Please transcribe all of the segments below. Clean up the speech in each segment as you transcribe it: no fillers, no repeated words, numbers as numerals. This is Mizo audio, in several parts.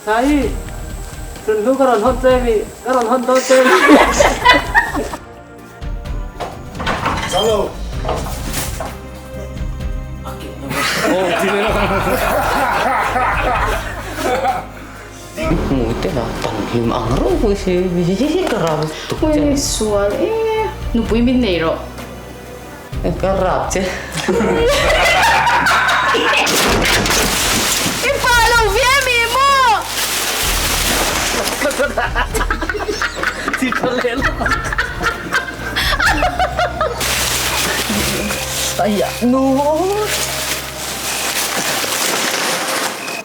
Sai, sunhlu ka rawn hawn che mi, ka rawn hawn dawn che mi. Hmu te la tan hlim ang ropui si hi ka rap tuk che. Ui sual e, nupui min nei rawh. Ka rap che. I pa lo ve mi maw?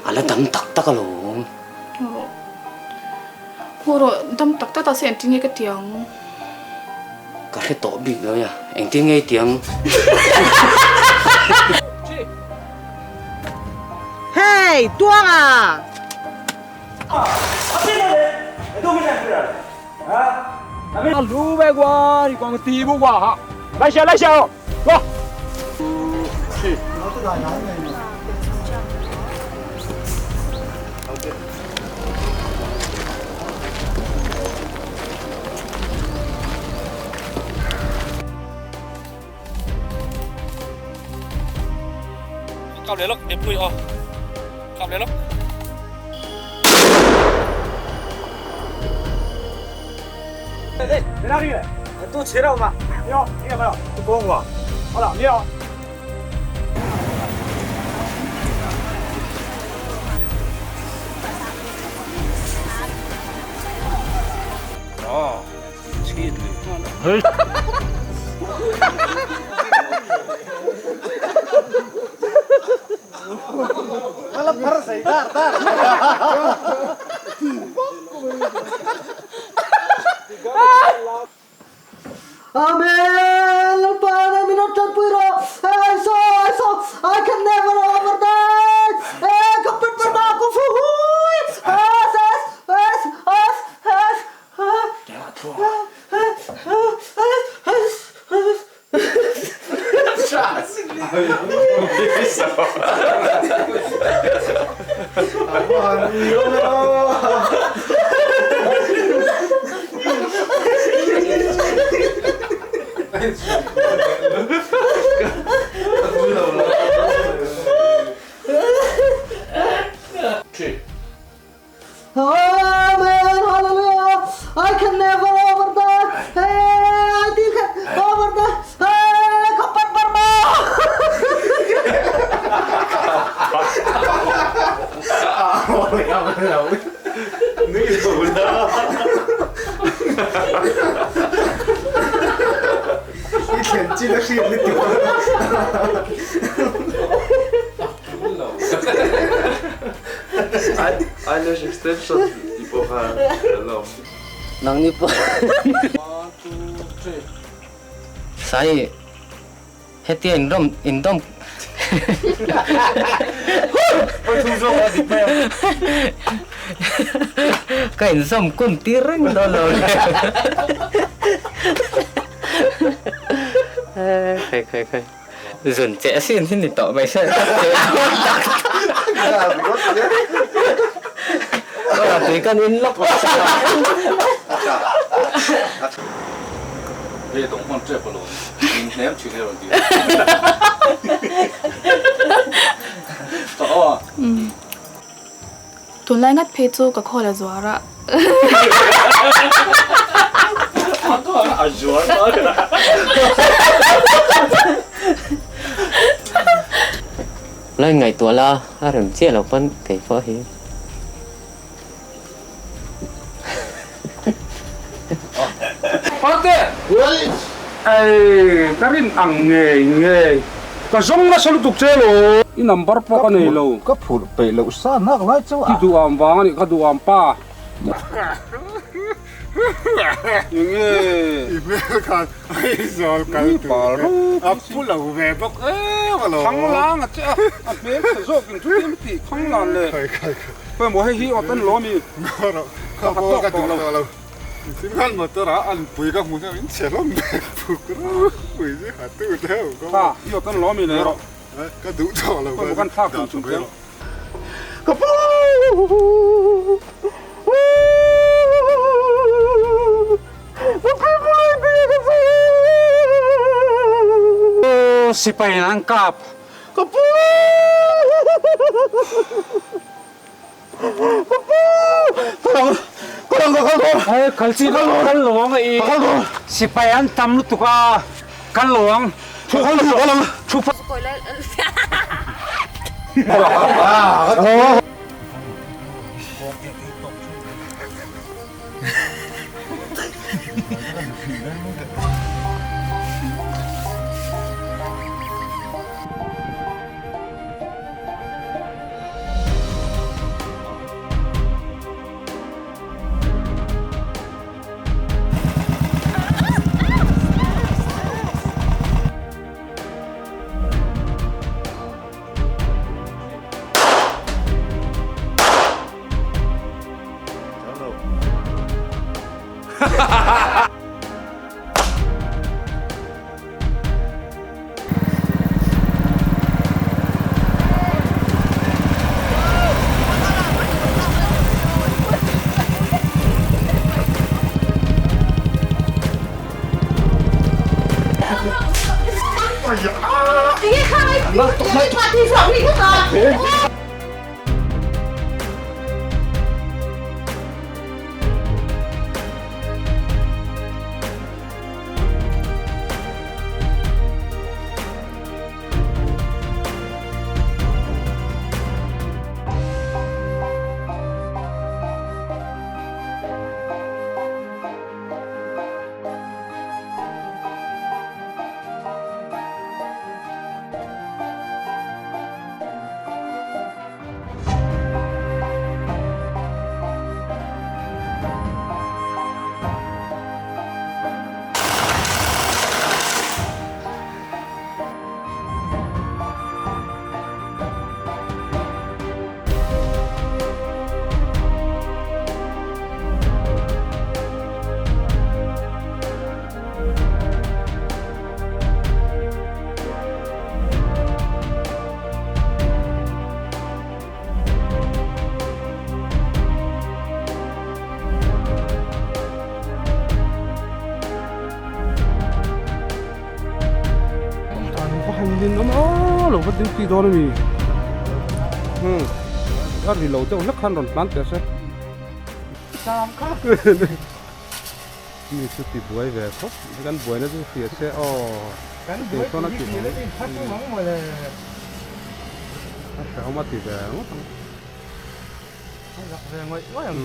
A la dam tak tak alawm. Haw rawh, dam tak tak ta se engtin nge ka ti ang? Ka hre tawh bik lo ya, engtin nge i ti ang? Hey, Tuanga! Amen! Lalpa nen min rawn tanpui rawh! I saw, I saw, I can never over that! Eh, ka pet pet a, ku fu hui! S, S, S, S, S, Amen! Hallelujah! I can never over that! Hey, I think over that! Hey, ka pat barma! Eyelash extension tih pawh kha a la awm. Nangni pawh. Sai hetia in rawm in dawm ka inzawm kun tir reng dawn lo le. Khai khai khai. Zun che asin hi ni tawh mai se. Tui kan in lawk lawk sa. Ve dawng hman tep alawm. Min hnem thin e rawn ti. Tawh aw. Tunlai ngat phei chu ka khawl a zuar a. A zuar ta ka. Lai ngaihtuah la a rem chiah lo pawn kei pawh hi. Pate! Ei, ka rin ang ngei ngei. Ka zawng nasa lutuk che lo. I number pawh ka nei lo. Ka phurh peih loh sa nak lai chauh a. I duham vang a nih kha duham pa. Enge? I hmel khan Aizawl kal tur a pu lo ve bawk em a lo. Khanglang a che a, a hmel chhe zawk in chu tlem tih khanglan le. Khawi maw hei hi awt an lo ami? Ka tawk tawh lo. Nichin khan motor ah an pui ka hmu hian min chhe hlawm ve puk ropui chu ha tu deuh ka Kha i awt an lo ami nei rawh. Ka duh tawh lo Khawi maw kan thlak duh chung chiang. Ka pu! Sipai in an kap. Ka pu! Ka pu! Ka lang ka lang ka kal dawn. Hey, kal chi kal kal lo ang i. Ka kal dawn. Sipai an tam lutuk a. Kal lo ang. Thu kal lo ka lang. Thu pa. An va han din awm a lo va duty dawn a ni hmm a ri lo deuh hlek khan rawn tlan teh se mi chu ti buai ve khawp kan buaina chu hria se aw tih chuan a ti a hrehawm a ti ve ngawt ang.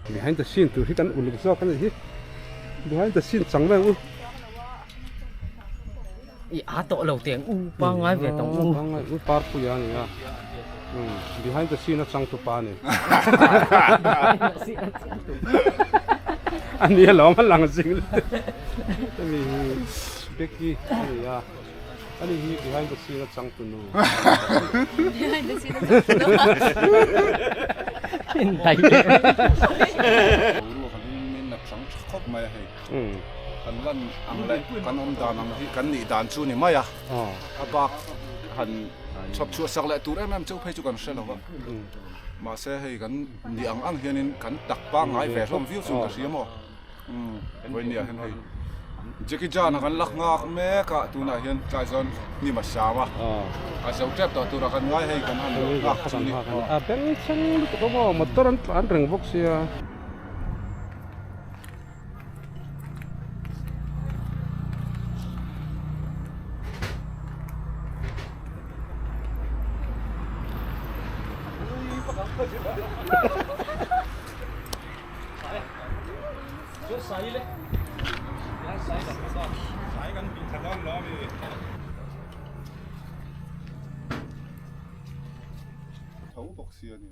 Behind the scene tur hi kan uluk zawk a nih hi behind the scene chang vel u i a tawh lo teng u pangngai ve tawng u pangngai u par pui a ni a behind the scene a chang tu pa ni a ni alawm a lang zing hemi hi Becky a ni a ani hi behind the scene a chang tu nu behind the scene a chang tu nu khawp mai a hei kan lan ang leh kan awm dan ang hi kan nih dan chu ni mai a a bak han chhawp chhuah sak leh tur em em chauh phei chu kan hre lo va mahse hei kan nih ang ang hianin kan tak pangngai ve hlawm viau chu ka hria maw vawinia hian hei Jackie Chan a kan lak nghak mek a tunah hian tlai chuan hnim a sam a a zo tep tawh tura kan ngai hei kan han nghak chu ni a bengchheng lutuk a maw motor an tlan reng bawk sia. Chuan sai le tihian sai kan hmu ta sai kan bih thla dawn lo a mi. Tho bawk si a ni.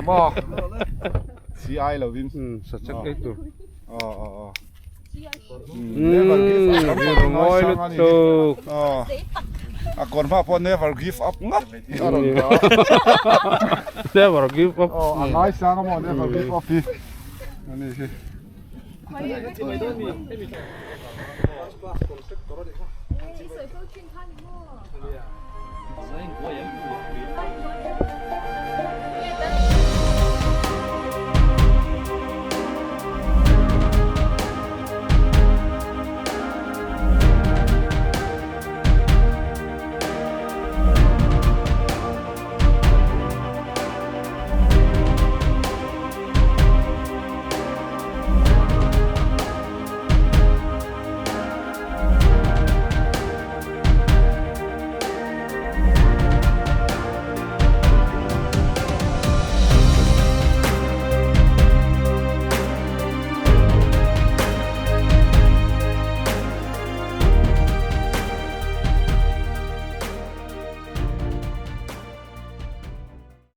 Maw chi ai lovin sa chek ei tur aw aw aw never give up mawi lutuk a kawr hma pawh never give up ngat a rawn ta never give up aw a ngaisang a maw never give up hi ani hi.